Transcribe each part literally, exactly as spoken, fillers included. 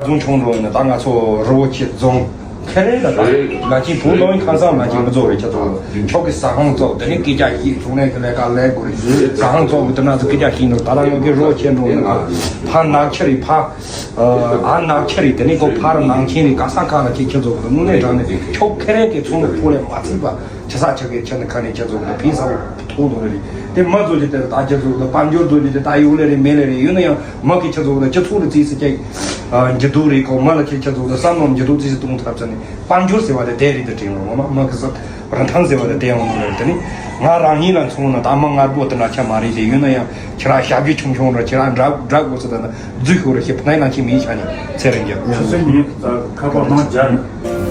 རྫོང་ཆུང་འགྲོ་ཡིན་ན་ད་ང་ཚོ་རི་བོ་ཆེ་རྫོང་ཁེ་རེ་ལ་ད་ང་ཅིག་བུ་ལོན་ཁང་སང་ང་ཅིག་མི་རྫོགས་རེད། ཁྱེད་ཚོ་ཁྱོད་ཀྱི་ཟ་ཁང་བཙོག་དེ་ནས་སྐད་ཆ་ཞིག་ཚོང་ལས་ཀྱི་ལས་ཀ་ལས་དགོས་རེད། ཟ་ཁང་བཙོག་གི་དེ་ན་ཚོ་སྐད་ཆ་ཞིག་འདུག་ད་ལྟ་ང་གི་རི་བོ་ཆེ་འགྲོ་ཡིན་ན་ཕ་ནག་ཆུ་རེད། ཕ་ཨ་ནག་ཆུ་རེད། དེ་ནས་ཁོ་ཕ་རི་ནང་ཆེན་རེད། ག་ས་ག་ལ་ཁྱེད་ཁྱེད་ཚོ་གི་དངོས་གནས་དྲང་ནས་ཁྱོད་ཁེ་རེ་གི་ཚོང་གི་ཕུགས་ལས་མ་ཚིག་པ། ཆེ་ས་ཆེ་གེ་ཆེ་ནི་ཁ་ནས་ཁྱེད་ཚོ་གི་ཕན་ས་བོ་ཐོག་ནོ་རེད། དེ་མ་ཚོ་ལས་དེར་ད་ཁྱེད་ཚོ་གི་དཔལ་འབྱོར་ཚོ་ལས་དེ་ད་ཡོད་ལེ་རེད་མེད་ལེ་རེད། ཡོད་ན་ཡང་མ་གི་ཁྱེད་ཚོ་གི་སྤྱི་ཚོགས་ལ་རྩིས་སུ་ཁྱེད་འགྱུར་ལྡོག་རེད། ཁོ་མ་ལ་ཁྱེད་ཁྱེད་ཚོ་གི་བསམ་བློ་འགྱུར་ལྡོག་རྩིས་སུ་གཏོང་ཐུབ་ཚ་ནི་དཔལ་འབྱོར་ཟེར་བ་དེ་དེ་རེད། དེ་དྲན་ལོ་ངོ་མ་མ་གི་ས་རིན་ཐང་ཟེར་བ་དེ་དེ་ཡང་ངོ་མ་རེད། དེ་ནི་ང་རང་ཉིད་ལ་མཚོན་ན་ད་མ་ངར་པོ་དེ་འདྲ་ཆ་མ་རེད། དེ་ཡོད་ན་ཡང་ཁྱེད་རང་ཞབས་ཀྱི་ཆུང་ཆུང་ར་ཁྱེད་རང་འདྲ་འདྲ་དགོས་ས་ད་ན། རྫུས་ཤོར་ཞེས་ཕ་ནའི་ནང་ཆེན་མིའི་ཆ་ནས་ཚེ་རིང་རྒྱལ། ཆུ་སྲིན་ཉིད་ཁ་པར་མང་སྦྱར།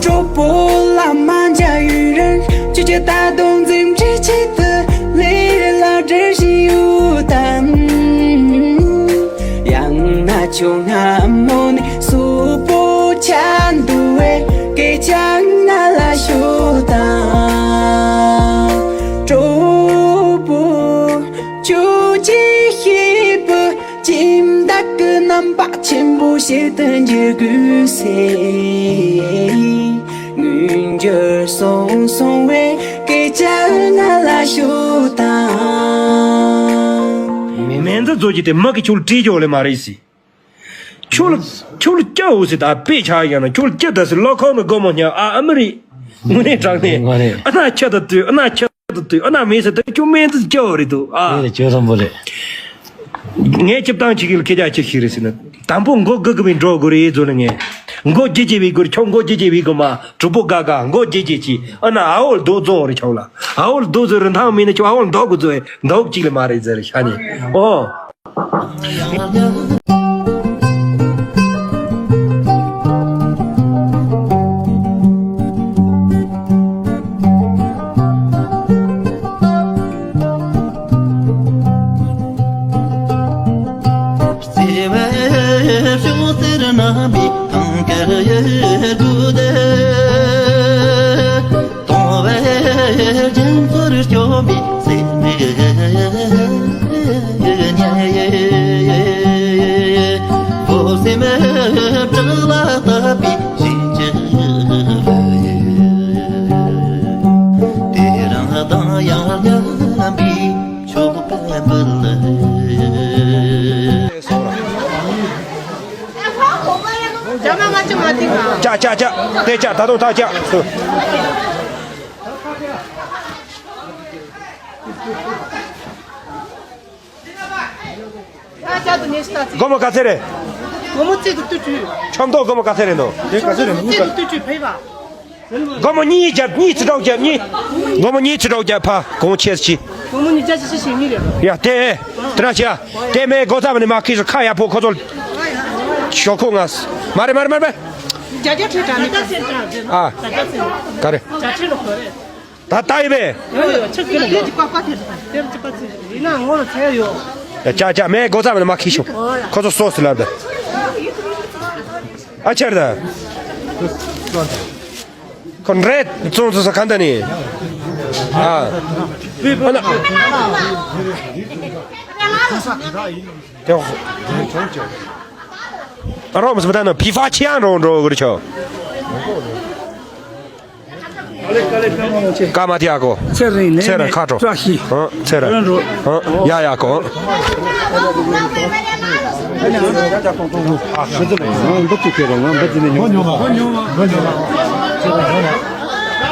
གྲོགས་པོ་ལ་མ་འཇའ་ཡུན་རིང་ཁྱོད་ཀྱི་ད་དུང་འཛིན་བྲིས་ཆེད་དུ་ལས་ལ་བྲེལ་བཞིན་ཡོད་དམ། ཡང་ན་ཁྱོད་སྔ་མོ་ནས་སོག་པོ་ཆགས་འདུག་བས་སྐད་ཆ་ང་ལ་ཤོད་དང་། གྲོགས་པོ། ཁྱོད་ཀྱིས་ཤེས་པ་ཁྱིམ་བདག་གི་རྣམ་པ་ཆེན་པོ་ཞིག་ཏུ་འགྱུར་དགོས་ཟེར། མངོན་འགྱུར་སོང་སོང་བས་སྐད་ཆ་ང་ལ་ཤོད་དང་། མེ་མཚན་མཛོད་ཀྱི་དེ་མ་གི་ཁྱོད་ལ་སྤྲད་རྒྱུ་ལས་མ་རེད་ཟེར། ཁྱོད་ལ་ཁྱོད་ལ་སྐྱ་འོ་ཟེར་ད་དཔེ་ཆ་ཡང་ན་ཁྱོད་ལ་སྐྱ་ད་ཟེར་ལོ་ཁོང་ནི་སྒོ་མོ་ཉག་ཨ་ཨ་མི་རེད། དངོས་གནས་དྲང་གནས་ཨ་ན་ཁྱ་ད་དུས་ཨ་ན་ཁྱ། དུས་ཨ་ན་མེད་ཟེར་དུས་ཁྱོད་སྨན་རྩིས་སྐྱོ་བ་རེད་འདུག་ཨ། ཨེ་ལེ་ཁྱོད་བཟང་པོ་རེད། ངས་ཅིབ་བཏང་ཆི་གི་ལ་ཁྱེད་ཅག་ཅི་ཞིག་རེད་ཟེར་ན། དང་པོ་མགོ་དགུ་གི་བའི་འགྲོ་དགོས་རེད་ཟོ་ལ་ངས། མགོ་ལྗི་ལྗི་བའི་དགོས་ཁྱོད་མགོ་ལྗི་ལྗི་བའི་དགོས་མ་གྲོགས་པོ་དགའ་དགའ་མགོ་ལྗི་ལྗི་ཅི་ཨ་ན་ཨ་འོ་ལ་རྡོ་རྫོང་རེད་ཁྱོད་ལ། ཨ་འོ་ལ་རྡོ་རྫོང་རིན་ཐང་མིན་ན་ཁྱོད་ཨ་འོ་ལ་མདོག་གི་རྫོང་མདོག་གཅིག་ལ་མ་རེད་ཟེར་ཤ་ནི་ཨོ། ཅག་ཅག་ཅག་དེ་ཅག་ད་དུང་ད་ཅག་སུ། སྒོར་མོ་ག་ཚད་རེད། སྒོར་མོ་རྩིས་དུ་ཏུ་ཏུ། ཆོམ་ཏོག་སྒོར་མོ་ག་ཚད་རེད་འདུག་དེ་ག་ཚད་རེད་མུ་ག། རྩིས་དུ་ཏུ་ཏུ་ཕེབས་པ། སྒོར་མོ་གཉིས་བརྒྱབ་གཉིས་ཚི་དྲོག་བརྒྱབ་གཉིས། སྒོར་མོ་གཉིས་ཚི་དྲོག་བརྒྱབ་ཕ་གོང་ཆེ་ཆི། སྒོར་མོ་གཉིས་བརྒྱ་ཆ་བཞི་ཞེ་གཉིས་རེད། ཡ་དེ་དེ་ན་ཆི་ཡ། དེ་མེ་སྒོ་རྩ་བ་ནས་མ་ཁིས་ཁ་ཡ་ཕོ་ཁོ་ཚོ། ཞོག་ཁོ་ང་། མ་རེད་མ་རེད་མ་རེད་མ་རེད། བརྒྱ་བརྒྱ་ཁྲི་དྲ་ནི་ཁ་སེ་དྲ་ཟེར་ན། ཨ། བརྒྱ་ཆ་ཚེ་ན། ག་རེ། བརྒྱ་ཁྲི་ལོ་གོ་རེད། ད་ལྟ་ཡིན་པས། ཡོ་ཡོ་ཆག་གི་ལ་ལས་ཀྱི་པགས་པ་དེ་དེར་ཅི་པ་ཚིག་ཡིན་ན་ངོ་ལ་ཚད་ཡོད། ཡ་ཅག་ཅག་མེ་སྒོ་རྩ་མེད་ན་མ་ཁི་ཤོག་ཁོ་ཚོ་སོ་སི་ལབ་ད། ཨ་ཆར་ད། ཁོ་འདྲེ་བཙོང་ཚོ་ས་ག་འདའ་ནི། ཨ། ཨ་ན། དེ་ཧོ། ཨ་རོགས་མི་སི་མི་ད་ནོ་བི་ཧྥ་ཆེ་ཡང་རོ་འགྲོ་གི་རེད་ཆོ། ཀ་མ་དེ་ཡ་གོ། ཚེ་རིང་ནས་ཚེ་རིང་ཁ་དྲོ། བཀྲ་ཤིས། ཨ་ཚེ་རིང་། ཨ་ཡ་ཡ་གོ།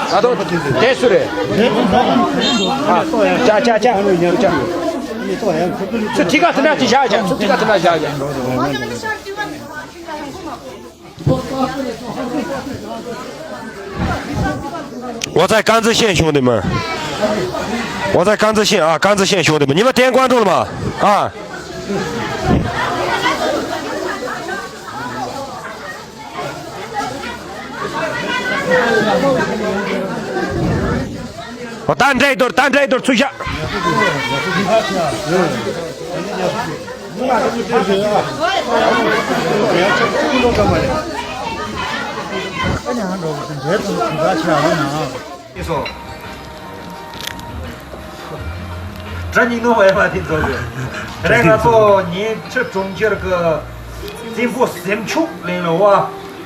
ད་དུང་དེ་སུ་རེད། ཨ་ཅ་ཅ་ཅ། ཚུ་ཐི་ག་ཐི་ན་ཅི་བཞག་བཞག་ཚུ་ཐི་ག་ཐི་ན་བཞག་བཞག 我在甘孜县兄弟们，我在甘孜县啊，甘孜县兄弟们，你们点关注了吗？啊。我单这一对儿，单这一对儿，吹下。 སོང་། སྒྲ་སྙིང་ནོར་བ་ཡ་མ་དེ་ཚོ་ཡོད། རེད། ང་ཚོ་ཉིན་ཁྲི་གྲོང་ཁྱེར་གི་ སྲིན་པོ་གཟེབ་མཆོག་ལེན་ལ་བ།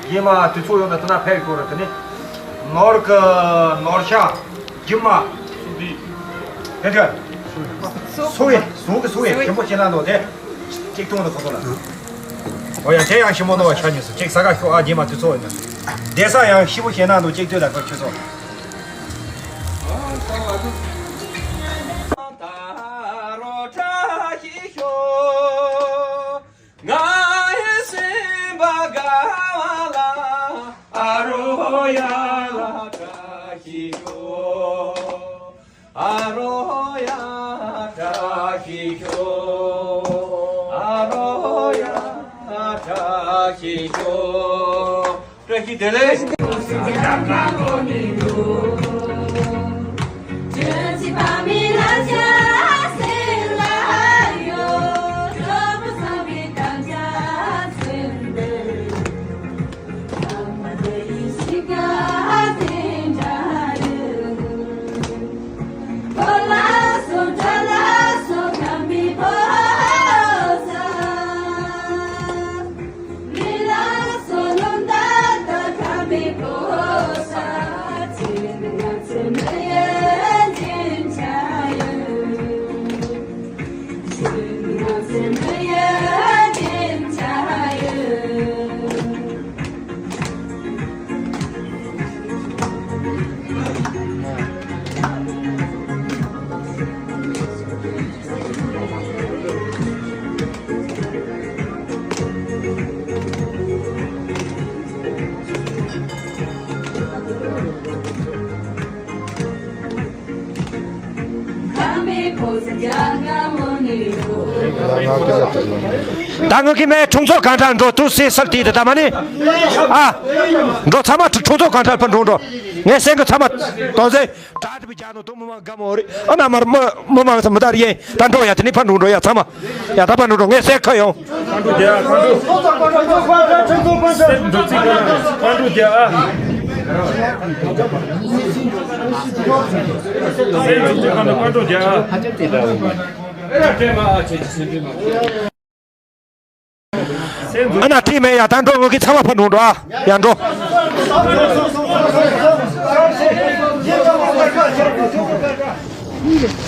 རྗེས་མ་དུས་ཚོད་ཡོང་ན་དེ་ན་ཕེབས་དགོས་རེད། དེ་ནི་ནོར་གི་ནོར་ཤ་རྒྱུ་མ་དེ་ག་སུ་བས་སུ་གི་སུ་བས་ཞིམ་པོ་བྱེད་ན་འདུག་དེ་གཅིག་ཐུང་དུ་གོ་ཐུབ་ལ། ཨོ་ཡ་དེ་ཡང་ཞིམ་པོ་འདུག་བ། ཤ་ཉོས་སོ་གཅིག་ཟ་ག་ཤོག་ཨ། རྗེས་མ་དུས་ཚོད་ཡོང་ན་བསྡད་ས་ཡང་ཞིམ་པོ་བྱེད་ན་འདུག་གཅིག་ལྟོས་དང་ཁོ་ཁྱོད་ཚོ། བཀྲ་ཤིས་བདེ་ལེགས། ད་ངུ་གི་མེ་ཁྲུང་ཚོ་གང་དྲག་འགྲོ་དུ་སེ་སལ་ཏི་དེ་ད་མ་ནི་ཨ། འགྲོ་ཚང་མ་ཁྲུང་ཚོ་གང་དྲག་ཕ་འགྲོ་འགྲོ། ངས་སེང་གི་ཚང་མ་དོ་ཟེ་དྲག་ཏུ་བི་ཇ་ནོ་དུ་མི་མང་ག་མོ་རེ་ཨ་ན་མར་མི་མི་མང་ས་མི་དར་ཡེ་ད་འགྲོ་ཡ། དེ་ནི་ཕ་འགྲོ་འགྲོ་ཡ་ཚང་མ་ཡ། ད་ཕ་འགྲོ་འགྲོ། ངས་སེ་ཁ་ཡོང་། ཁ་འགྲོ་རྒྱ་ཁ་འགྲོ། སེམས་འགྲོ་ཚིག་ཁ་འགྲོ་རྒྱ་ཨ། སེམས་འགྲོ་ཚིག་ཁ་འགྲོ་ཁ་འགྲོ་རྒྱ་ཨ། ཨེ་ར་དྲན་མ་ཨ་ཆེ་ཆེ་སེམས་འགྲོ་མ། ཨ་ན་ཁྲིད་མེད་ཡ། ད་འགྲོ་ངུ་གི་ཚང་མ་ཕ་འགྲོ་འགྲོ་ཨ། ཡ་འགྲོ།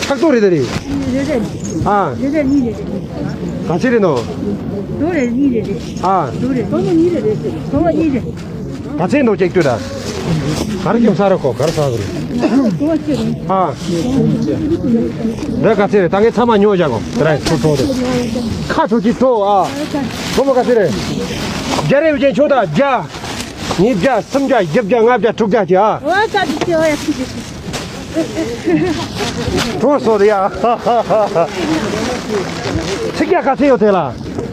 ཁག་ཏོ་རེད་ད་རེད། རེད་རེད། ཨ། རེད་རེད་གཉིས་རེད་རེད། ག་ཚད་རེད་ནོ། དོ་རེད་གཉིས་རེད་རེད། ཨ། དོ་རེད་དོ་མོ་གཉིས་རེད་རེད་དོ་མོ་གཉིས་རེད། ག་ཚད་ནོ་ཅེག་ལྟོས་ད། ག་རེ་ཁྱིམ་ས་ར་ཁོ་ག་རེ་ས་རེད། དོ་ཅེག་རེད། ཨ། འདི་ག་ཚད་རེད། ད་ངས་ཚང་མ་ཉོ་བཞག་གོ། དེ་ར་ཁྲོ་ཁྲོ་རེད། ཁ་ཁྲོ་ཅིག་ཁྲོ་ཨ། དོ་མོ་ག་ཚད་རེད། བརྒྱ་རེ་བཞིན་ཆོག་ད་བརྒྱ། ཉིས་བརྒྱ་སུམ་བརྒྱ་བཞི་བརྒྱ་ལྔ་བརྒྱ་དྲུག་བརྒྱ་ཅིག་ཨ། ཨོ་ཀ་ཏི་ཅི་ཨོ་ཡ་ཁི་ཅི་ཁི། གྲོ་སོ་རེད་ཡ། ཚིག་རྒྱ་ག་ཚད་ཡོད་དེ་ལ།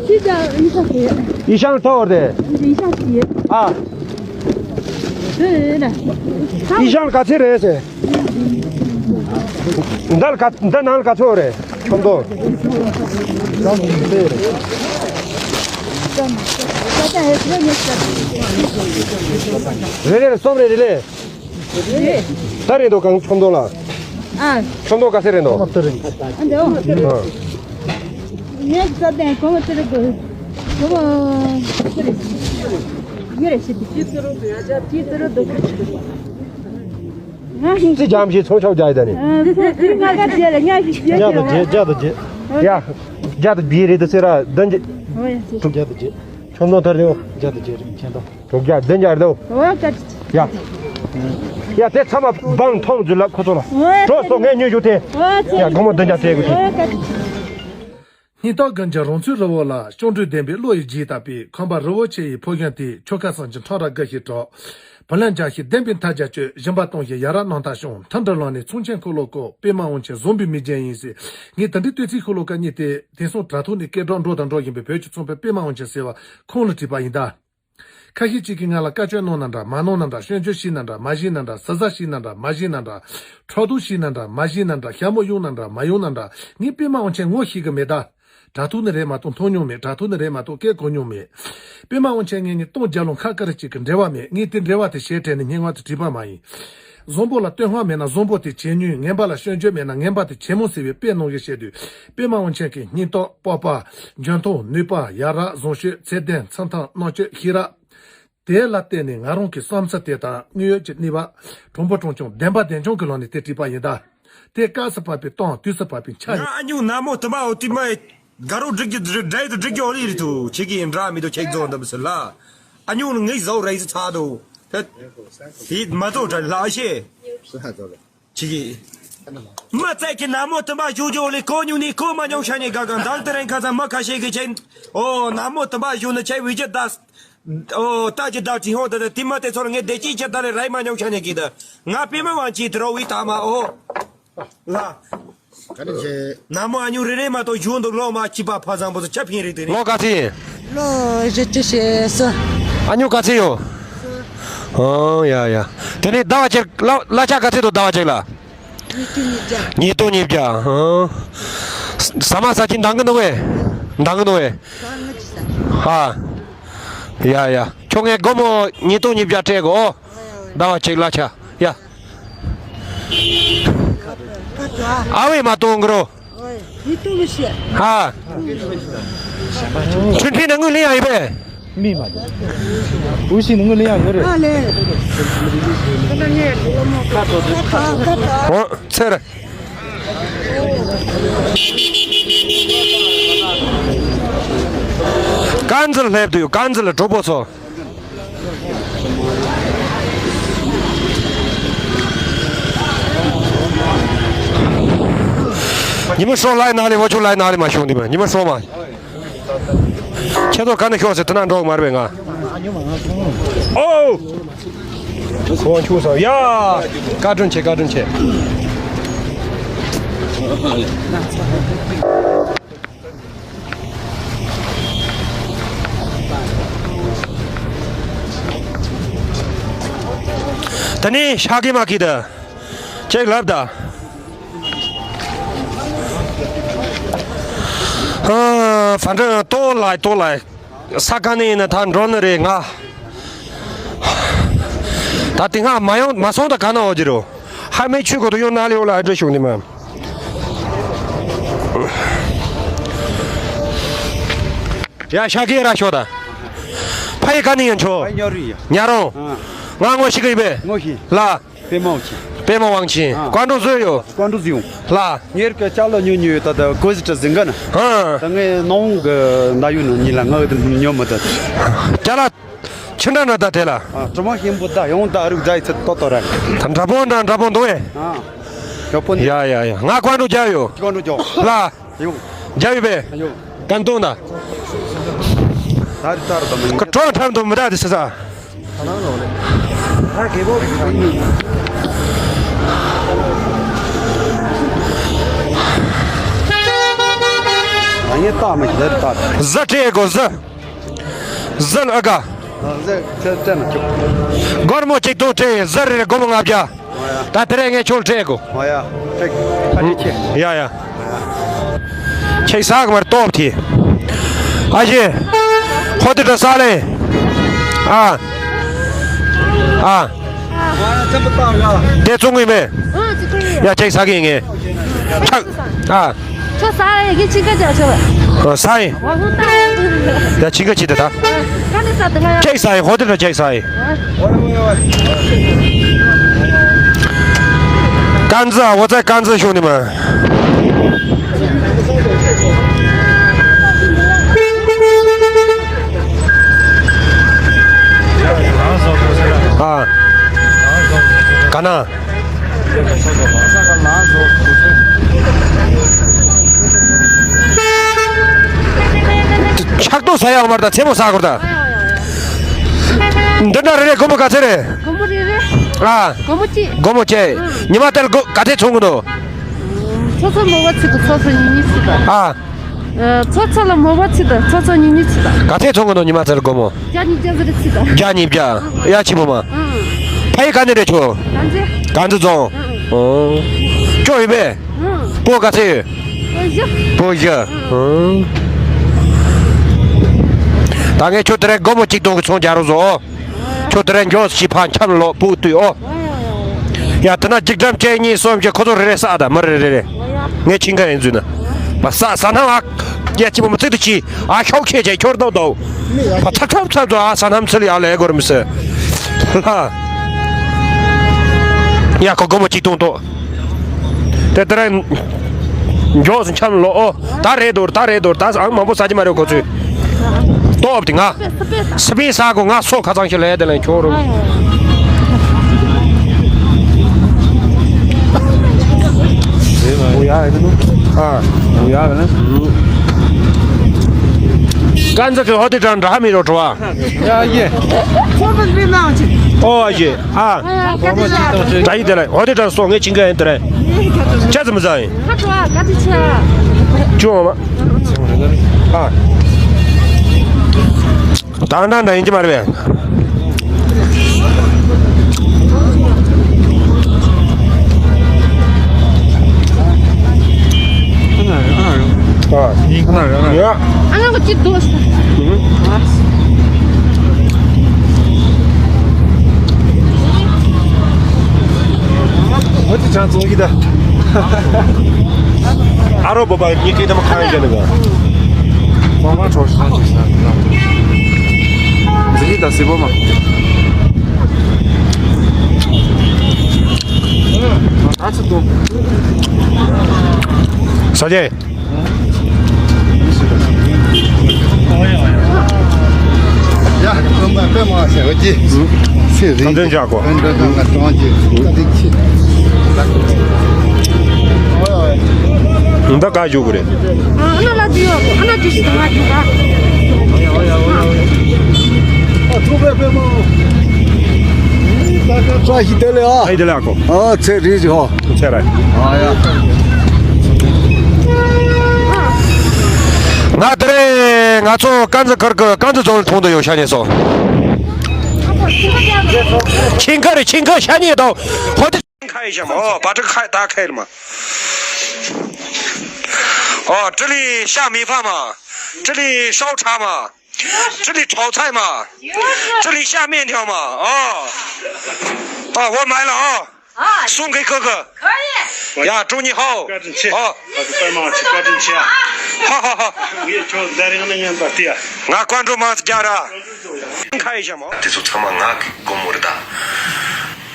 ཚིག་རྒྱ་ཡི་ཤ་ཞིག་ཡི་ཤང་ཐོ་བར་དེ། ཡི་ཤང་ཞིག་ཨ། དེ་ན། ཡི་ཤང་ག་ཚད་རེད་ཟེར། འདི་ལ་ག་འདི་ནང་ལ་ག་ཚོད་རེད། ཁྱོན་བསྡོམས། རེ་རེ་རེ་གསུམ་རེ་རེ་ལེ། ད་རེད་འདུག་གང་ཁྱོན་བསྡོམས་ལ། ཨ། ཁྱོན་བསྡོམས་ག་ཚད་རེད་འདུག་ཨ་འདི་འོ། ཨ། ངས་རྩ་དོན་གོང་མ་ཚེ་རིང་གོ། གོང་མ་ཚེ་རིང་། ཡོད་རེད་ཤི་དེ། ཅི་ཚེ་རིང་དུ་ཡ་ཅག་ཅི་ཚེ་རིང་དུ་ཁུར་ཆུ་དུ། ང་ཞིག་ཅི་ཇམ་ཞིག་ཚོང་ཆོག་རྒྱག་ཡི་ད་ནི། ཨ་ཚེ་རིང་ང་ག་རྒྱལ་ལ་ང་ཞིག་རྒྱལ་བརྒྱ་དང་བརྒྱད། བརྒྱ་དང་བརྒྱད། ཡ། བརྒྱ་དང་བརྒྱད་རེད་དུ་ཚེ་ར་བདུན་གྱི། ཨོ་ཡ་ཚེ། དྲུག་བརྒྱ་དང་བརྒྱད། ཁྱོད་ནོ་ཐར་རེད། བརྒྱ་དང་བརྒྱད་རེད་མཁྱེན་དང་། དྲུག་བརྒྱ་བདུན་བརྒྱ་རེད་དོ། ཨོ་ཡ་ཀ་ཅི། ཡ། ཡ་དེ་ཚང་མ་བང་ཐོང་རྫུ་ལ་ཁོ་ཚོ་ལ། ཨོ་ཡ་གྲོ་སོ་ངས་ཉོས་ཞུ་དེ། ཨོ་ཡ་ཚེ། ཡ་སྒོར་མོ་བདུན་བརྒྱ་སྤྲད་དགོས་དེ། ཨོ་ཡ་ཀ་ཅི། སྙིང་སྟོབས་ཀུན་གྱི་རང་ཚུགས་རི་བོ་ལ། སྐྱོང་གྲོས་ལྡན་པའི་བློ་ཡི་རྒྱས་བཏབ་པའི། ཁམས་པ་རི་བོ་ཆེ་ཡི་ཕོ་རྒན་དེ། ཆོལ་ཁ་གསུམ་གྱི་ཁྲོམ་ར་དགའ་ཞིང་གྲགས། བུ་ལོན་འཇལ་ཞིང་ལྡན་པའི་མཐའ་རྒྱ་གཅོད། ཞུམ་པ་གཏོང་ཞིང་ཡ་རབས་རྣམ་ཐར་སྲུང་། མཐུན་སྒྲིལ་ལམ་ནས་ཚོམས་ཆེན་འཁོར་ལོ་བསྐོར། པད་མ་དབང་ཆེན་བཟང་པོའི་མིག་རྒྱན་ཡིན་ཟེར། ངས་དེ་འདྲའི་བསྟོད་ཚིག་ཤོ་ལོ་ཀ་གཉིས་དེ་དེང་སང་དྲ་ཐོག་ནས་སྐད་གྲགས་འགྲོ་དང་འགྲོ་བཞིན་པའི་བོད་ཀྱི་ཚོང་དཔོན་པད་མ་དབང་ཆེན་ཟེར་བ་ཁོང་ལ་བྲིས་པ་ཡིན་ད། ཁ་ཤས་ཅིག་གིས་ང་ལ་བཀའ་བཀྱོན་གནང་ན་འདྲ་མ་གནང་ན་འདྲ། སྐྱོན་བརྗོད་བྱས་ན་འདྲ་མ་བྱས་ན་འདྲ། ཟུར་ཟ་བྱས་ན་འདྲ་མ་བྱས་ན་འདྲ། ཕྲག་དོག་བྱས་ན་འདྲ་མ་བྱས་ན་འདྲ། ཞྭ་མོ་གཡུག་ན་འདྲ་མ་གཡུག་ན་འདྲ། ངས་པད་མ་དབང་ཆེན་ངོ་ཤེས་གི་མེད་ད། དྲ་ཐོག་ནས་རེད་མ་གཏོགས་མཐོང་མྱོང་མེད། དྲ་ཐོག་ནས་རེད་མ་གཏོགས་སྐད་གོ་མྱོང་མེད། པད་མ་དབང་ཆེན་ངེད་གཉིས་སྟོང་བརྒྱ་ལོ་ཁ་ཀ་རེ་གཅིག་གི་འབྲེལ་བ་མེད། ངས་དེ་འབྲེལ་བ་དེ་ཞེ་དྲན་ནས་སྙན་ངག་དེ་བྲིས་པ་མ་ཡིན། བཟང་པོ་ལ་བསྟོད་བསྔགས་མེད་ན་བཟང་པོ་དེ་ཇེ་ཉུང་། ངན་པ་ལ་སྐྱོན་བརྗོད་མེད་ན་ངན་པ་དེ་ཇེ་མང་ཟེར་བའི་དཔེ་ནང་བཞིན་བཤད་དུས། པདྨ་དབང་ཆེན་གྱི་སྙིང་སྟོབས། སྤོབས་པ། འཇོན་ཐང་། ནུས་པ། ཡ་རབས། བཟང་སྤྱོད། ཚད་ལྡན། འཚམ་ཐབས། རྣམ་དཔྱོད། ཤེས་རབ། དེ་ལ་བརྟེན་ནས་ང་རང་གི་བསམ་ཚུལ་དེ་དང་དངོས་ཡོད་ཀྱི་གནས་བབ་དྲང་པོ་དྲང་རྐྱང་བདེན་པ་བདེན་རྐྱང་གི་ལམ་ནས་དེ་བྲིས་པ་ཡིན་ད། དེ་སྐབས་སུ་བབས་པའི་དང་དུས་སུ་བབས་པའི་ཆ་ཡིན། ང་ཨ་ཉུང་ན་མོ་དུ་མ་འོ་དུ་མ་དགའ་རོགས་འགྲིག་གི་འགྲིག་འདྲ་ཡི་དུ་འགྲིག་གི་འོ་ལི་རི་དུ་ཆེ་གི་འདྲ་མི་དུ་ཆེ་གི་རྫོང་འདི་མི་སི་ལ་ཨ་ཉུང་ངའི་ཟའོ་ར་ཡི་སི་ཚ་དུ་དེ་དེ་མ་ཚོ་འདྲ་ལ་ཨ་ཤེ། ཆི་གི། མ་བཙལ་གི་ན་མོ་དུ་མ་བཞུགས་རྒྱུ་ལས་གོ་ཉུང་ནི་གོ་མ་མྱོང་ཤ་ཉེ་ག་ག་འདང་དེ་རིང་ཁ་ཚ་མ་ཁ་ཤས་གི་ཆེན། ཨོ་ན་མོ་དུ་མ་བཞུགས་ནི་ཆེ་བི་ཇི་དཱས། ཨོ་ད་ཅི་ད་ཅི་ཧོ་ད་ད་དི་མ་དེ་ཚོར་ངས་བདེ་སྐྱིད་ཆེ་ད་ལས་ར་མ་མྱོང་ཤ་ཉེ་གི་ད་ང་པི་མ་ཝང་ཅི་དི་རོ་བི་ད་མ་ཨོ། ལ། ག་རེ་བྱེད། ན་མོ་ཨ་ཉུ་རེ་རེ་མ་གཏོགས་གཞུང་དུ་ལོ་མ་སྐྱིད་པ་ཕ་བཟང་པོ་ཚོ་ཆ་ཕིན་རིག་དེ་རེད། ལོ་ག་ཚོད་ཡིན། ལོ་བཞི་བཅུ་ཞེ་གསུམ། ཨ་ཉུ་ག་ཚོད་ཡོད། ཨང་ཡ་ཡ། དེ་ནས་ཟླ་བ་གཅིག་གླ་གླ་ཆ་ག་ཚོད་འདུག་ཟླ་བ་གཅིག་ལ། ཉིས་སྟོང་ཉིས་བརྒྱ། ཉིས་སྟོང་ཉིས་བརྒྱ། ཨང་། ཟ་མ་ཟ་ཅིག་འདང་གི་འདུག་བས། འདང་གི་འདུག་བས། ཧ། ཡ་ཡ། ཁྱོད་ངའི་སྒོར་མོ་ཉིས་སྟོང་ཉིས་བརྒྱ་སྤྲད་དགོས། ཟླ་བ་གཅིག་གླ་ཆ། ཡ། ཨ་ཝེ་མ་གཏོང་གི་རོ། ཧ། ཆུན་ཕིན་ནང་ངུ་ལེན་ཡ་ཡི་བས། མི་མ་འུ་ཤི་ནང་ངུ་ལེན་ཡ་ཡོད་རེད། ཨ་ལེ། ཨོ་ཚེ་རེད། དཀར་མཛེས་སླེབས་དུས་དཀར་མཛེས་ལ་གྲོགས་པོ་ཚོ། ཉི་མ་ཤོག་ལའི་ན་ལི་འོ་ཆུ་ལའི་ན་ལི་མ་ཤོང་དེ་མ་ཉི་མ་ཤོག་མ། ཁྱེད་ཚོ་ག་ནས་ཤོག་ཟེར་དེ་ན་འགྲོ་མ་རེད་པས་ང་། ཨོ། ཁོང་ཆུ་སོང་ཡ། བཀའ་དྲིན་ཆེ་བཀའ་དྲིན་ཆེ། ད་ནི་ཤ་གི་མ་གི་ད་ཅེག་ལབ་ད། ཧ། ཧྥན་ཀྲང་ཏོ་ལའི་ཏོ་ལའི། ས་ག་ནས་ཡིན་ན་ད་འགྲོ་ནི་རེད་ང་། ད་དེ་སྔ་མ་ཡོང་མ་སོང་ད་ག་ན་འོ་ཇི་རོ། ཧ་མའི་ཆུ་གོ་ཏོ་ཡོང་ན་ལེ་འོ་ལ་ཨ་འགྲོ་བྱུང་ནི་མ། ཡ་ཤ་གི་ར་ཤོ་ད། ཕ་ཡི་ག་ནས་ཡིན་ཆོ། ཕ་ཡི་ཉོ་རི་ཡ། ཉ་རོང་། ང་ངོ་ཤི་གི་ཡིན་པས། ངོ་ཤི། ལ། པདྨ་དབང་ཆེན། པདྨ་དབང་ཆེན། ཨ། ཀོང་ཀྲོང་བཟོས་ཡོད། ཀོང་ཀྲོང་བཟོས་ཡོང་། ལ། ཉེར་གི་ཅ་ལག་ཉོ་ཉོ་ཡོད་ད་ད་ཀོ་ཟི་ཏྲ་ཟིང་ག་ན། ཧ། ད་ངས་ནང་གི་ན་ཡུ་ནང་ཉིད་ལ་ང་གི་ཉོ་མི་ད། ཅ་ལག་ཕྱི་འདྲ་ན་ད་དེ་ལ། ཨ་གྲིབ་མ་ཞིམ་པོ་ད་ཡོང་ད་རུག་ད་ཡི་ཚད་ཏོ་ཏོ་ར། ད་འདྲ་པོ་འདྲ་འདྲ་པོ་འདུག་ཨེ། ཨ། གྲོགས་པོ་འདི། ཡ་ཡ་ཡ་ང་ཀོང་ཀྲོང་རྒྱབ་ཡོད། ཀོང་ཀྲོང་རྒྱབ། ལ། ཡོང་། རྒྱབ་ཡོད་པས། ཡོང་། ཀན་ཏོང་ད། ད་རི་ད་རི་ད་མ་ཡིན། ཁོ་གྲོང་ཁྲམ་དུ་མི་ད་དེ་ས་ས། ཨ་ཡེ་ད་མ་ཡིན་ད་རི་ད། ཟ་སྤྲད་དགོས་ཟ། ཟ་ལ་ཨ་ག་ཟ་ཚེ་ཚེ་ན་ཆུ། སྒོར་མོ་གཅིག་སྟོང་སྤྲད་ཟ་རེ་རེ་སྒོར་མོ་ལྔ་བརྒྱ། ད་དེ་རིང་ངས་ཁྱོད་སྤྲད་དགོས། ཨ་ཡ། ཁ་ཁ་ཁ་ཁ། ཡ་ཡ། ཁྱེད་ཟ་གི་མར་ལྟོབ་དེ། ཨ་ཞེ། ཧོ་དེ་འདྲ་ཟ་ལེ། ཨ། ཨ། དེ་བཙོང་གི་མེད། ཡ་ཁྱེད་ཟ་གི་ངས། ཆག་ཨ། ཁྱོད་ཟ་ཡ་གི་ཆིང་ཁ་རྒྱག་ཆོག་པ། ཟ་ཡི། ཡ་ཆིང་ཁ་ཆི་ད་ད། ཁྱེད་ཟ་ཡི་ཧོ་དེ་འདྲ་ཁྱེད་ཟ་ཡི། ཀན་ཛི་ཨ་འོ་ཙ་ཀན་ཛི་ཤོང་ནི་མ། ཨ། ག་ན། ཕྱག་ཏོ་ཟ་ཡག་མར་ད་ཚེ་མོ་ཟ་གོ་ད། འདི་འདྲ་རེ་རེ་སྒོར་མོ་ག་ཚད་རེད། སྒོར་མོ་རེ་རེ། ཨ། སྒོར་མོ་གཅིག་སྒོར་མོ་གཅིག་ཨ། ཉི་མ་དེར་སྒོ་ག་ཚད་ཚོང་གི་འདུག་ཚོ་ཚོ་མོ་བ་ཚིག་གི་ཚོ་ཚོ་ཉིན་ཉིན་ཚིག་དང་། ཨ། ཚོ་ཚོ་ལ་མོ་བ་ཚིག་དང་ཚོ་ཚོ་ཉིན་ཉིན་ཚིག་དང་། ག་ཚད་ཚོང་གི་འདུག་ཉི་མ་དེར་སྒོར་མོ། བརྒྱ་ཉིས་བརྒྱ་ཟེར་ཚིག་དང་། བརྒྱ་ཉིས་བརྒྱ། ཡ་ཆི་མོ་མ། ཨ། ཕ་ཡི་ག་ནས་རེད་ཁྱོད། གང་ཚེ། གང་ཚེ་རྫོང་། ཨ། ཨོ། ཁྱོད་ཡིན་པས། ཨ། སྤོ་ག་ཚད་ཡོད། སྤོ་བཞི། ཨོ། ད་ངས་ཁྱོད་དེ་རིང་སྒོར་མོ་གཅིག་སྟོང་གི་ཚོང་རྒྱག་རོགས་བཟོ། ཁྱོད་དེ་རིང་མགྱོགས་ཤིག་ཕར་འཁྱམས་ལོག་སྤུ་བཏུས་ཨོ། ཡ་དེ་ན་འཇིགས་སྒྲམ་བཅས་གཉིས་གསུམ་བཅས་ཁོ་ཚོ་རེ་རེ་ས་ད་མི་རེ་རེ་རེ། ངས་ཁྱིམ་ཁ་ཡིན་ཚུལ་ན། པ་ས་ས་ན་ཨ། ཡ་ཅི་མོ་མི་ཚིག་ཏུ་ཅི། ཨ་ཤོག་ཁྱེད་ཅེ་ཁྱོར་དོ་དོ། པ་ཚ་ཁྲབ་ཚབ་ཚོ་ཨ་ས་ནམ་ཚིལ་ཡ་ལས་གོར་མི་སེ། ལ། ཡ་ཁོ་སྒོར་མོ་གཅིག་སྟོང་ཏོ། དེ་ལྟར་མགྱོགས་སུ་འཁྱམ་ལོ་ཨོ། ད་རེད་དོར་ད་རེད་དོར་ད་ཨང་མང་པོ་ཟ་གྱི་མ་རེད་ཁོ་ཚོས། ལྟོབ་དེ་ང་། སི་པིན་ཟ་གོ་ང་སོ་ཁ་ཚང་ཞིག་ལས་དེ་ལས་ཁྱོ་རུ། ཨ། ཀན་ཛི་གི་ཧོ་དེ་དྲན་འདྲ་མི་རོ་བྲོ་བ། ཡ་ཡེ། ཨོ་ཡེ། ཨ། ད་ཡི་དེ་ལ་ཧོ་དེ་དྲན་སོ་ངས་ཅིང་ག་ཡིན་དེ་རེད། ཅི་ཙམ་ཟ་ཡིན། ཁ་བྲོ་བ་ག་དུས་ཆེ། ཅུང་མ། ཨ། དང་དང་འདྲ་ཡིན་གྱི་མ་རེད་པས། ཨ། ཡ། ཨ་ང་གཅིག་དོ། ཨ་ཏི་ཅང་ཙོ་གི་ད། ཨ་རོ་བོ་བ་ཉི་ཁེ་དམ་ཁ་ཡི་ཀ་ནི་ག། ཁོང་མ་ཁྲོ་ཤ་ཅིག་ས་ན། ཛི་ལི་ད་སི་བོ་མ། ཨ་ཚི་ཏུ། ས་ཇེ། ཡ། སྟོན་པ་དཔེ་མང་ཞེས་འོ་ཅི། ཚེ་རིང་། བཀའ་དྲིན་བསྐྱངས་གོ། དཔེ་འདྲ་གང་ལ་གཏོང་རྒྱུ་བཀའ་དྲིན་ཆེ། འདི་ག་བཞུགས་གི་རེད། ཨ་ན་ལ་དུ་ཡོ། ཨ་ན་དུ་ཞིག་དང་ང་རྒྱུག་ག། ཨ་ཐུག་པའི་དཔེ་མང་། བཀྲ་ཤིས་བདེ་ལེགས་ཨ། ཨ་བདེ་ལེགས་ཨ་ཁོ། ཨ་ཚེ་རིང་ཞིག་ཧོ། ཚེ་རིང་། ཨ་ཡ། ང་དེ་རེད། ང་ཚོ་ཀན་ཛི་ཁར་གི་ཀན་ཛི་རྫོང་ལ་ཐོན་དུ་ཡོད་ཤ་ཉེ་སོ། ཆིང་ཁ་རེད་ཆིང་ཁ་ཤ་ཉེ་དང་ཧོ་དེ། ཁ་ཡི་ཤ་མ་ཨོ་པ་ཏྲི་ཁ་ད་ཁ་ཡི་མ། ཨོ་ཏྲི་ལི་ཤ་མི་ཕ་མ། ཏྲི་ལི་ཤའོ་ཁྲ་མ། ཏྲི་ལི་ཁྲའོ་ཚའི་མ། ཏྲི་ལི་ཤ་མེན་ཐེའོ་མ། ཨོ། ཨོ་ཝོ་མའི་ལ་ཨོ། སུང་གི་ཁོ་ཁོ། ཡ་ཀྲུང་ཉི་ཧའོ། བཀའ་དྲིན་ཆེ། ཨོ། ཨ་ཁུ་པད་མ་ཆེ་བཀའ་དྲིན་ཆེ། ཧ་ཧ་ཧ། ངས་ཁྱོད་ཟ་རིང་ནས་ཉན་པ་དེ་ཡ། ང་ཀོན་ཀྲུ་མང་རྒྱ་ར། ཁ་ཡི་ཤ་མ། དེ་ཚོ་ཚང་མ་ང་གི་སྒོར་མོ་རེད་ད།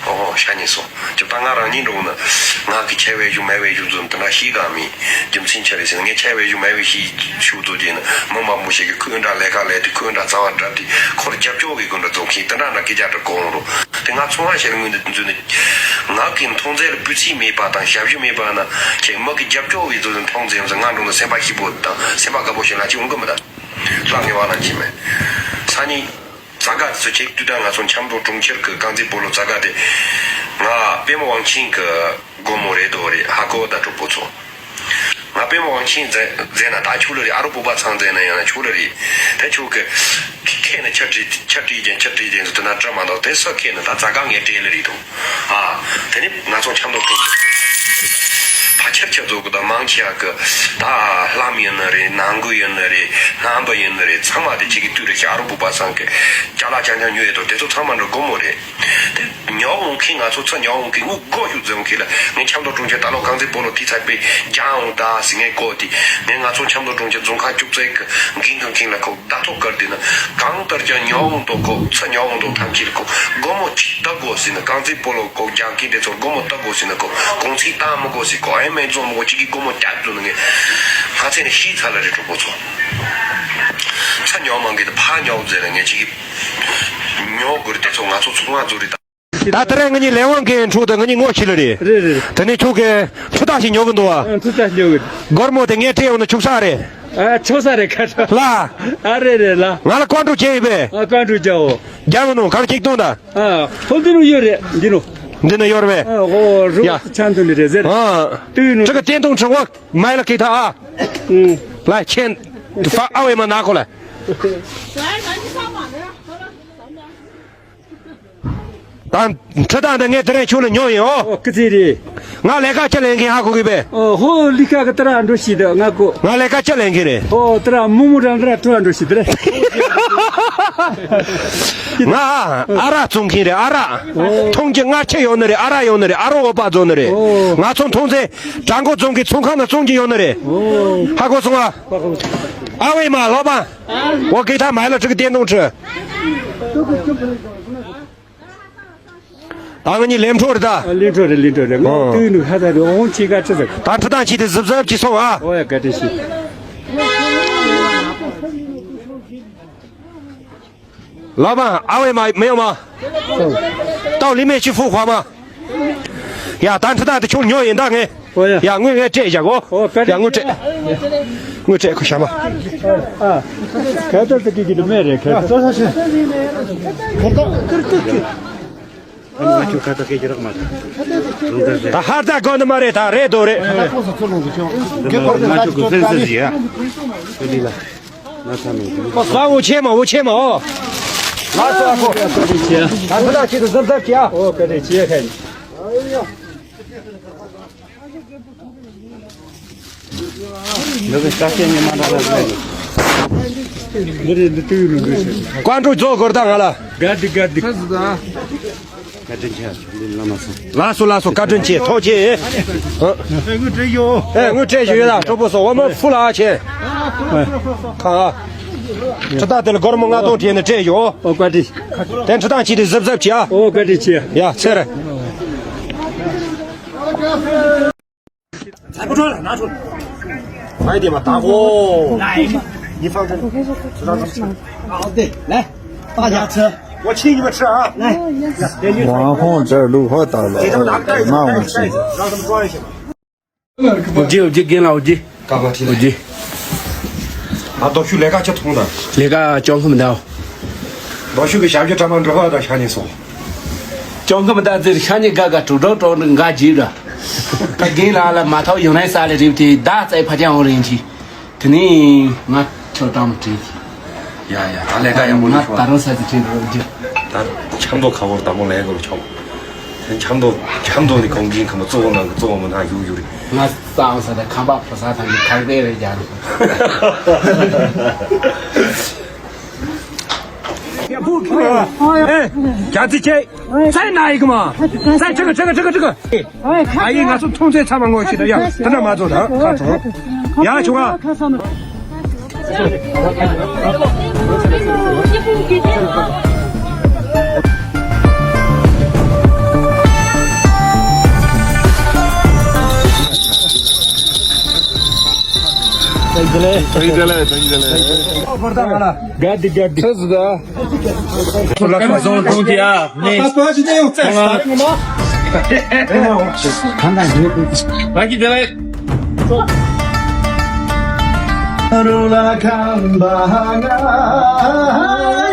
ཨོ་ཤ་ཉེ་སོང་། ཁྱོད་ད་ང་རང་ཉིད་འགྲོ་ན། ང་གི་ཆེ་བའི་གཞུང་མེ་བའི་གཞུང་ཚོ་འདི་འདྲ་ཤེས་ག་མི། རྒྱུ་མཚན་ཆ་རེད་ཟེར་ན་ངས་ཆེ་བའི་གཞུང་མེ་བའི་ཤེས་ཤུགས་ཚོ་རྒྱས་ན་མི་མང་པོ་ཞིག་གིས་ཁོས་འདྲ་ལས་ཀ་ལས་དུས་ཁོས་འདྲ་རྩ་བ་འདྲ་དུས་ཁོར་རྒྱབ་སྐྱོར་བའི་ཀུན་འདྲ་ཚོ་མཁན་དེ་འདྲ་འདྲ་སྐད་ཆ་འདྲ་གོ་འོང་རོགས། དེ་ང་ཚོང་བ་ཞེས་ལ་ངོས་འདི་འཛུལ་ནས། ང་གི་མཐོང་ཚད་ལ་སྤུས་ཚད་མེད་པ་དང་ཞབས་ཞུ་མེད་པ་ན་ཁྱེད་མི་གི་རྒྱབ་སྐྱོར་བའི་ཚོ་མཐོང་ཚད་ང་འགྲོ་ན་སེམས་པ་སྐྱིད་པོ་དང་སེམས་པ་དགའ་པོ་ཞིག་ལ་ཅི་འོང་གི་མི་དང་། ལྷ་ངེས་པ་ལ་ཅི་མེད། ས་ནི། རྩ་དགའ་ཚོ་ཆེག་དུས་ད་ང་ཚོ་འཆམ་མདོ་གྲོང་ཁྱེར་གི་རྐང་རྩེད་སྤོ་ལོ་རྩ་དགའ་དེ། ང་པད་མ་དབང་ཆེན་གི་སྒོར་མོ་རེད་དོ་རེད་ཧ་གོ་ད་གྲོགས་པོ་ཚོ། ང་པད་མ་དབང་ཆེན་མཛད་མཛད་ན་ད་ཆུ་ལ་རེད། ཨ་རོ་བོད་པ་ཚང་མཛད་ན་ཡང་ན་ཆུ་ལ་རེད། ད་ཆུ་གི་ཁེ་ན་ཆ་བྲིས་ཆ་བྲིས་ཀྱང་ཆ་བྲིས་ཀྱང་དུ་ན་བྲི་མ་འདུག་དེ་ས་ཁེ་ན་ད་རྩ་དགའ་ངས་སྤྲད་ལ་རེད་དོ། ཨ། དེ་ནི་ང་ཚོ་འཆམ་མདོ་གྲོང་ཁྱེར་ཕ་ཆེར་ཆེར་བཟོ་དགོས་དང་མང་ཆེ་བ་གི་ད་ལྷམ་ཡིན་ནི་རེད། ནང་སྒོ་ཡིན་ནི་རེད། རྣམ་པ་ཡིན་ནི་རེད། ཚང་མ་དེ་ཁྱེད་ཀྱི་དུས་རེ་ཤ་ཨ་རོ་བོད་པ་ཚང་གི་ཅ་ལག་རྐྱང་རྐྱང་ཉོས་ཡོད་དོ། དེ་ཚོ་ཚང་མ་འགྲོ་སྒོར་མོ་རེད། དེ་ཉོ་འོང་མཁན་ང་ཚོ་ཚོ་ཉོ་འོང་མཁན་དངུལ་སྒོར་ཞིག་འཛོམས་མཁན་ལ་ངས་འཆམ་མདོ་གྲོང་ཁྱེར་ད་ལོ་རྐང་རྩེད་སྤོ་ལོ་དེ་ཚར་པས་རྒྱང་འོང་ད་ཟེར་ངས་གོ་དེ་ངས་ང་ཚོ་འཆམ་མདོ་གྲོང་ཁྱེར་རྫོང་ཁག་བཅུ་གཅིག་གི་འགན་འཁུར་མཁན་ལ་གོ་བརྡ་ཐོ་བཀར་དུས་ན་གང་ལྟར་ཀྱང་ཉོ་འོང་དོ་གོ་ཚོ་ཉོ་འོང་དོ་ཐམས་ཅད་ལ་གོ་སྒོར་མོ་གཅིག་ད་དགོས་ཟེར་ན་རྐང་རྩེད་སྤོ་ལོ་གོ་རྒྱག་མཁན་དེ་ཚོར་སྒོར་མོ་ད་དགོས་ཟེར་ན་གོ་གོང་ཚད་བཏང་མི་དགོས་ཟེར་གོ་ཨེ་མེ་ཛོན་མི་དགོས་གཅིག་གིས་སྒོར་མོ་རྒྱག་འདུག་ན་ངས་ང་ཚེ་ནས་ཤི་ཚར་ལ་རེད་གྲོགས་པོ་ཚོ། ཚོ་ཉོ་མང་གི་དེ་ཕ་ཉོ་ཟེར་ན་ངས་གཅིག་གིས་ཉོ་དགོས་རེད། དེ་ཚོ་ང་ཚོ་ཚོང་བ་ཚོ་རེད་ད། ད་དེ་རིང་ང་གཉིས་ལས་དབང་གི་འཕྲོ་དེ་ང་གཉིས་ངོ་ཤེས་ལ་རེད། རེད་རེད། དེ་ནས་ཁྱོད་ཀྱི་འཕྲུལ་རྟ་ཞིག་ཉོ་གི་འདུག་བ། ཨ། འཕྲུལ་རྟ་ཞིག་ཉོ་གི། སྒོར་མོ་དེ་ངས་སྤྲད་ཡོང་ན་ཆོག་ས་རེད། ཨ། ཆོག་ས་རེད་ཁ་ཁྲ། ལ། ཨ་རེད་རེད་ལ། ང་ལ་བཀའ་འགྲོ་བྱས་ཡིན་པས། ཨ། བཀའ་འགྲོ་བྱའོ། རྒྱ་མི་ནང་གང་གཅིག་སྟོང་ད། ཨ། ཧོ་འདི་ནུ་ཡོད་རེད་འདི་ནུ། འདི་ནུ་ཡོད་རེད་པས། ཨ། ཨོ་རུ་ཡ། ཆང་འཐུང་ནི་རེད་ཟེར། ཨ། དུས་ནུ། ཁྲི་ཀ་བརྟན་ཐུང་ཁྲི་བ་མའི་ལ་ཁི་ཐ་ཨ། ཨུ། ལ་ཁྱེན། ཧྥ་ཨ་ཝེ་མ་ན་ཁོ་ལ། ད་ཁྲི་ད་འདི་ངས་དེ་རིང་ཁྱོད་ལ་ཉོ་ཡིན་ཨོ། ཨོ་ཀི་ཚི་རེད། ང་ལས་ཀ་ཅི་ལས་མཁན་ཧ་གོ་གི་པས། ཨོ་ཧོ་ལི་ཀ་གི་ཏི་ར་འགྲོ་ཤི་ད་ང་གོ། ང་ལས་ཀ་ཅི་ལས་མཁན་རེད། ཨོ་ཏི་ར་མུ་མུ་རང་ཏི་ར་ཏི་ར་འགྲོ་ཤི་ད་རེད། ང་ཨ་རག་བཙོང་མཁན་རེད། ཨ་རག་འཐུང་རྒྱུ་མངར་ཆེ་ཡོད་ནི་རེད། ཨ་རག་ཡོད་ནི་རེད། ཨ་རོག་འོ་པ་བཙོང་ནི་རེད། ང་ཚོ་འཐུང་ཚེ་བྲག་འགོ་རྫོང་གི་ཚོང་ཁང་ནང་བཙོང་རྒྱུ་ཡོད་ནི་རེད། ཧ་གོ་སོང་ཨ། ཨ་ཝེ་མ་ལོ་པ། 我给他买了这个电动车。 ད་ང་གཉིས་ལེམ་འཕྲོ་རེད་ད། ལེམ་འཕྲོ་རེད། ལེམ་འཕྲོ་རེད། ང་ཨོ་ཏུའི་ནུ་ཧ་ད་རེད། ཨོང་ཆི་ག་ཁྲི་ཟེར། ད་ཁྲི་ཐང་ཆི་དེ་གཟབ་གཟབ་ཅི་སོང་ཨ། ཨོ་ཡ་ག་དྲི་ཤི། ལགས་པ། ཨ་ཝེ་མ་མེ་ཡོ་མ། ཏའོ་ལི་མེ་ཆི་ཧྥུ་ཧྭ་མ། ཡ་ད་ཁྲི་ཐང་དེ་ཁྱོད་ཉོ་ཡིན་ད་ངས། ཨོ་ཡ། ཡ་དངུལ་ངས་སྤྲད་བཞག་གོ། ཨོ་ག་དྲི། ཡ་དངུལ་སྤྲད། དངུལ་སྤྲད་ཁོ་ཤ་མ། ཨ། ཁ་ཏ་ཏ་ཀི་ཀི་དུ་མེ་རེད་ཁ་ཏ། ཁ་ཏ་ཁ་ཏ་ཁ་ཏ། ཁ་ཏ་ཁ་ཏ་ཁ་ཏ། ཁ་ཏ་ཁ་ཏ་ཁ་ཏ། ཁ་ཏ་ཁ་ཏ་ཁ་ཏ། ཁ་ཏ་ཁ་ཏ་ཁ་ཏ། ཁ་ཏ་ཁ་ཏ་ཁ་ཏ། ཁ་ཏ་ཁ་ཏ་ཁ་ཏ། ཁ་ཏ་ཁ་ཏ་ཁ་ཏ། ཁ་ཏ་ཁ་ཏ་ཁ་ཏ། ཁ་ཏ་ཁ་ཏ་ཁ་ཏ། ཁ་ཏ་ཁ་ཏ་ཁ་ཏ། ཁ་ཏ་ཁ་ཏ་ཁ་ཏ། ད་ཧར་ཟ་དགོས་ནི་མ་རེད། ད་རེད་དོ་རེད། ང་ཚོ་གི་སེམས་སེམས་ཟིག་ཡ། ལ་འོ་ཆེ་མ་འོ་ཆེ་མ་འོ། ལ་སོ་ཨ་ཁོ། ད་ཁོ་ད་ཆེ་དུ་ཟབ་ཟབ་ཀྱི་ཨ། འོ་ག་རེ་ཆེ་ཁ་ཡིན། འདི་གི་ཤ་ཤེད་ཉི་མ་འདྲ་ལ་ཟེར། འདི་རེད། འདི་ཏུའུ་རུ་འདི་ཟེར། ཀོང་ཀྲུའུ་རྫོགས་སྐོར་དང་ང་ལ། དགའ་འདི་དགའ་འདི། བཀའ་དྲིན་ཆེ། ལགས་སོ་ལགས་སོ། བཀའ་དྲིན་ཆེ། ཐུགས་རྗེ་ཆེ། ཨ། ཨེ་དངུལ་སྤྲད་ཡོད། ཨེ་དངུལ་སྤྲད་ཡོད་ཡ། གྲོགས་པོ་སོ་འོ་མ་ཕུ་ལ་ཆེ། ཁ་ཁྲི་ཐང་དེ་ལ་སྒོར་མོ་ལྔ་སྟོང་སྤྲད་ནས་སྤྲད་ཡོད། ཨོ་བཀའ་དྲིན། དེ་ཁྲི་ཐང་ཆེ་དེ་གཟབ་གཟབ་བྱེད་ཨ། ཨོ་བཀའ་དྲིན་ཆེ། ཡ་ཚེ་རིང་། 不穿了，拿出来。快点吧，打火。来，你放这里，知道吗？好的，来，大家吃。我请你们吃啊。来，网红这如何打了？给他们拿个袋子，那我去。让他们装一下吧。我去，我去，跟了，我去。干嘛去了？我去。啊，到处来干去通的。来个交通的。到处给下去他们之后，到下去送。 ཅང་གི་མི་ད་ཟེར་ཤ་ཉེ་ག་ག་དྲུག་དྲུག་དྲུག་ནི་འགའ་བརྗེད་ར། ད་རྒན་ལགས་ལ་མ་ཐོག་ཡོང་ནས་ས་ལེ་རིབ་དེ་ད་རྩའི་ཕ་ཅང་འོང་རིན་གྱིས། དེ་ནས་ང་ཁྱོད་དྲང་མོ་དྲིས་ཀྱི། ཡ་ཡ། ད་ལས་ཀ་ཡག་པོ་ང་ལས་ད་ཆོག་རང་ས་ཅིག་དྲིས་རོགས་རྒྱུ། ད་ཆབ་མདོ་ཁ་བོར་དང་པོ་ལས་དགོས་ཆོག་དེ་ཆབ་མདོ་ཆབ་མདོ་ནི་གོང་གིན་ཁ་མ་གཙོ་བོ་ནང་གི་གཙོ་བོ་མི་ནང་བཞུགས་བཞུགས་རེད། ང་གཙང་ས་དང་ཁམས་པ་ཕོ་ས་ཐང་གི་ཁ་བདེ་རེད་རྒྱ་རེད། ཨེ། རྒྱ་རྩིས་ཆེ། 在哪一个嘛？在这个，这个，这个，这个。哎，阿姨，俺从通州他们过去的呀，等着马走的，看走。呀，去吧。再见嘞，再见嘞，再见嘞。 ག་དི་ག་དི། ཁ་ཟུ་ད། ཁོ་ལ་ཁ་སང་གཏོང་དེ་ཨ་ནི། ཁ་སང་ཅི་ནས་ཡོང་ཚེ། གང་ལ་ཡོད། ང་གི་དེ་ལ། རུ་ལ་ཁམ་བ་ང་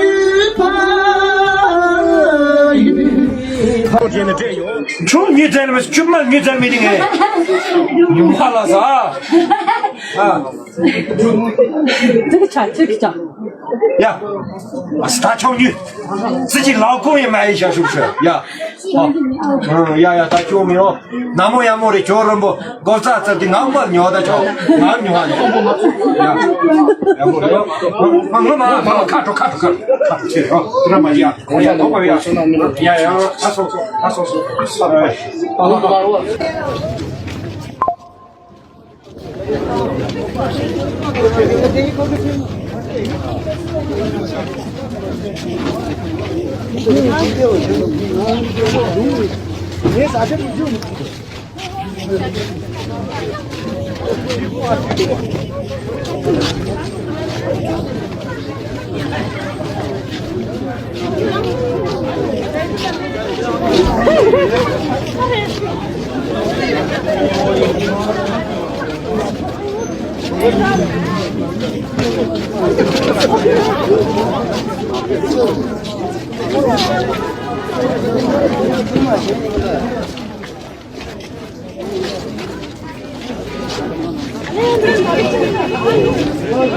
ཡི་ཕ་ཡི། ཁོ་དེ་ནས་བྲེལ་ཡོང་། ཁྱོད་ཉིད་བྲེལ་མི་ཁྱོད་མ་ཉིད་བྲེལ་མི་དེ་ངས། ཉི་མ་ལ་ཟ། ཨ། 这个茶，这个茶。 ཡ། ཨ་སི་ད་ཆོག་ཉུ། ཙི་ཅི་ལའོ་ཀོ་ཡེ་མ་ཡེ་ཤ་ཤུག་ཤ། ཡ། ཨ། ཡ་ཡ་ད་ཆོག་མི་ཡོང་། ན་མོ་ཡ་མོ་རེ་ཆོག་རིན་པོ། གོ་ས་ཙི་ཏི་ང་མ་ཉོ་ད་ཆོག་ང་ཉོ་ཧ་ཉོ། ཡ། ཡ་མོ་རེ། མ་ངོ་མ་མ་ཁ་ཁྲོ་ཁ་ཁྲོ་ཁ་ཁྲོ་ཁ་ཁྲོ་ཆེ་རོ། ཏི་ར་མ་ཡ། ཡ་ཐོག་པ་ཡ། ཡ་ཡ། ཁ་སོ་སོ་ཁ་སོ་སོ།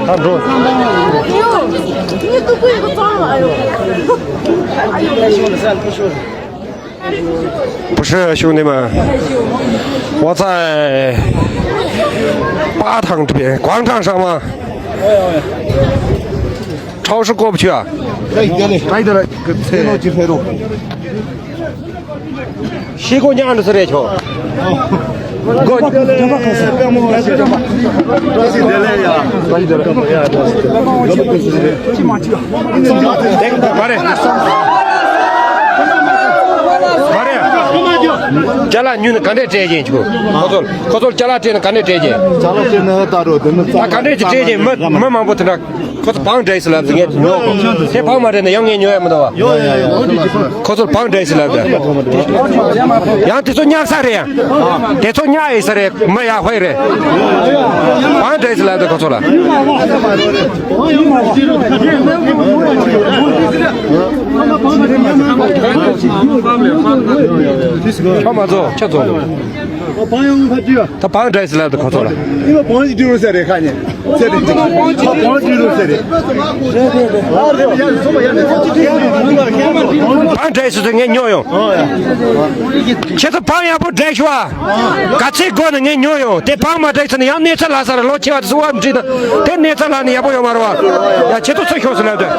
ད་འགྲོ། ངའི་སྟུག་པོ་ཡོད་པ་གཙང་ལ་ཨ་ཡོ། ཨ་ཡོ། 不是兄弟们，我在巴塘这边广场上嘛。超市过不去啊。 ཤེལ་སྒོ་ཉག་འདི་སུ་རེད་ཁྱོད། སྒོ། མ་རེད། མ་རེད། ཅ་ལག་ཉོས་ནས་ག་འདྲས་སྤྲད་ཀྱིན་ཁྱོད། ཁོ་ཚོ་ཁོ་ཚོར་ཅ་ལག་སྤྲད་ནས་ག་འདྲས་སྤྲད་ཀྱིན། ཅ་ལག་སྤྲད་ན་ད་རོ་དེ་ནི་ད་ག་འདྲས་ཀྱི་སྤྲད་ཀྱིན་མི་མི་མང་པོ་དེ་འདྲ། ཁོ་ཚོ་བང་བསྒྲིགས་ཟེར་ལབ་ཟེར་ངས་ཉོ། དེ་བང་མ་བསྒྲིགས་ན་ཡང་ངས་ཉོ་ཡ་མི་འདུག་བ། ཡོ་ཡོ་ཡོ། ཁོ་ཚོ་བང་བསྒྲིགས་ཟེར་ལབ་ཟེར། ཡང་དེ་ཚོ་ཉག་ས་རེད་ཡ། དེ་ཚོ་ཉག་ཡིན་ས་རེད། མི་ཡག་ཧོད་རེད། བང་བསྒྲིགས་ཟེར་ལབ་ཟེར་ཁོ་ཚོ་ལ། ཁྱོད་མ་ཚོ་ཁྱོད་ཚོ། ད་བང་བསྒྲིགས་ཟེར་ལབ་ཟེར་ཁོ་ཚོ་ལ། ཨི་བ་བང་ཅིག་བསྒྲིགས་རོགས་ཟེར་རེད་ཁ་ཉེ། ཟེར་རེད། བང་བསྒྲིགས་རོགས་ཟེར་རེད། བང་བསྒྲིགས་སོང་ངས་ཉོ་ཡོང་། ཁྱེད་ཚོ་བང་ཡག་པོ་བསྒྲིགས་ཤོག་ཨ། ག་ཚོད་དགོས་ན་ངས་ཉོ་ཡོང་། དེ་བང་མ་བསྒྲིགས་ཚར་ན་ཡང་གནས་ཚུལ་ལྷག་ས་རེད། ལོ་ཆེ་བ་དེ་ཚོ་བ་མི་འགྲིག་ན་དེ་གནས་ཚུལ་ལྷག་ན་ཡག་པོ་ཡོད་མ་རེད་བ། ཡ་ཁྱེད་ཚོ་ཚུར་ཤོག་ཟེར་ལབ་དོན།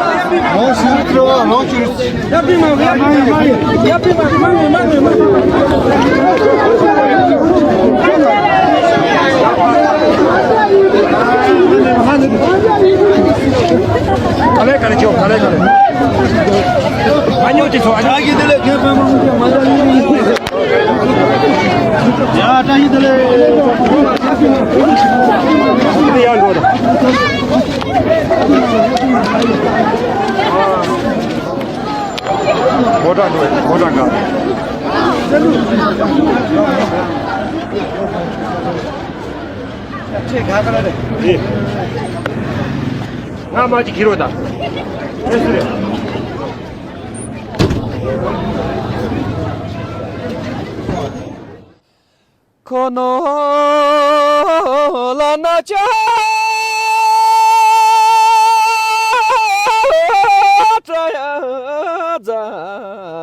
ག་ལེ་ག་ལེ་ཅོ་ག་ལེ་ག་ལེ། ཨ་ཉོ་ཅི་ཚོ་ཨ་ཉོ། ཡ་བཀྲ་ཤིས་བདེ་ལེགས། འདི་ཡར་འགྲོ་དང་། མོ་ཊ་འགྲོ་མོ་ཊ་འགག་ཁྱེད་ག་ག་ལ་རེད། ང་མ་ཅིག་ཁྱེར་རོགས་དང་། ཁོ་ནོ་ལ་ན་ཅ་ཏྲ་ཡ་ཛ་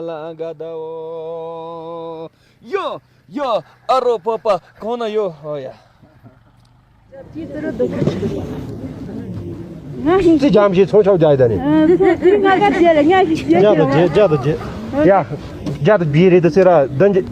ལ་ག་ད་འོ། ཡོ་ཡོ་ཨ་རོ་པ་པ་གོ་ན་ཡོ་ཧོ་ཡ། ཙི་ཇམ་ཞིག་ཚོང་ཆོག་རྒྱག་ཡི་ད་ནི། ང་ག་རྒྱལ་ལ་ཉག་ཞིག་རྒྱལ་རྒྱག་ཏུ་རྒྱལ་རྒྱག་ཏུ་རྒྱལ། ཡ། རྒྱག་ཏུ་བིས་རེད་དུ་སེ་ར་ལྡན་རྒྱལ།